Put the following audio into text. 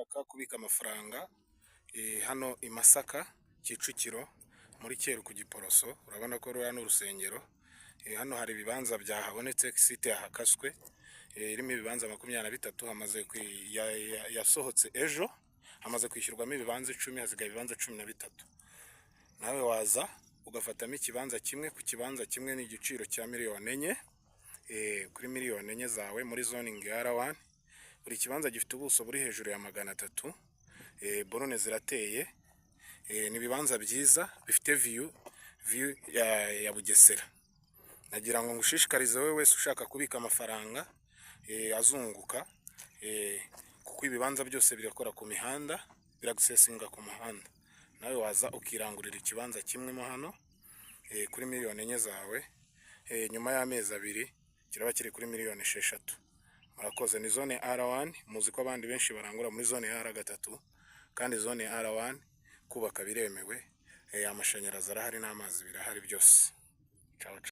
Ushaka kubika amafaranga hano i Masaka, Kicukiro, muri Cyeru ku Giporoso, urabona ko ruriya ni urusengero. Hano hari ibibanza byahabonetse, site yahakaswe irimo ibibanza 23, hamaze yasohotse ejo, hamaze kwishyurwamo ibibanza 10, hasigaye ibibanza 13. Nawe waza ugafatamo ikibanza kimwe. Ku kibanza kimwe ni igiciro cya miliyoni 4. Kuri miliyoni 4 zawe muri zoning ya R1, buri kibanza gifite ubuso buri hejuru ya 300, borone zirateye, ni ibibanza byiza bifite view ya Bugesera. Nagira ngo ngushishikarize wowe wese ushaka kubika amafaranga azunguka, kuko ibibanza byose birakora ku mihanda, biragusesinga ku muhanda. Nawe waza ukirangurira ikibanza kimwe mo hano kuri miliyoni 4 zawe, nyuma y'amezi 2 kiraba kiri kuri miliyoni 6. Murakoze. Ni zone R1. Muzi ko abandi benshi barangura muri zone ya R3, kandi zone ya R1 kubaka biremewe, amashanyarazi arahari n'amazi birahari byose. Ciao, ciao.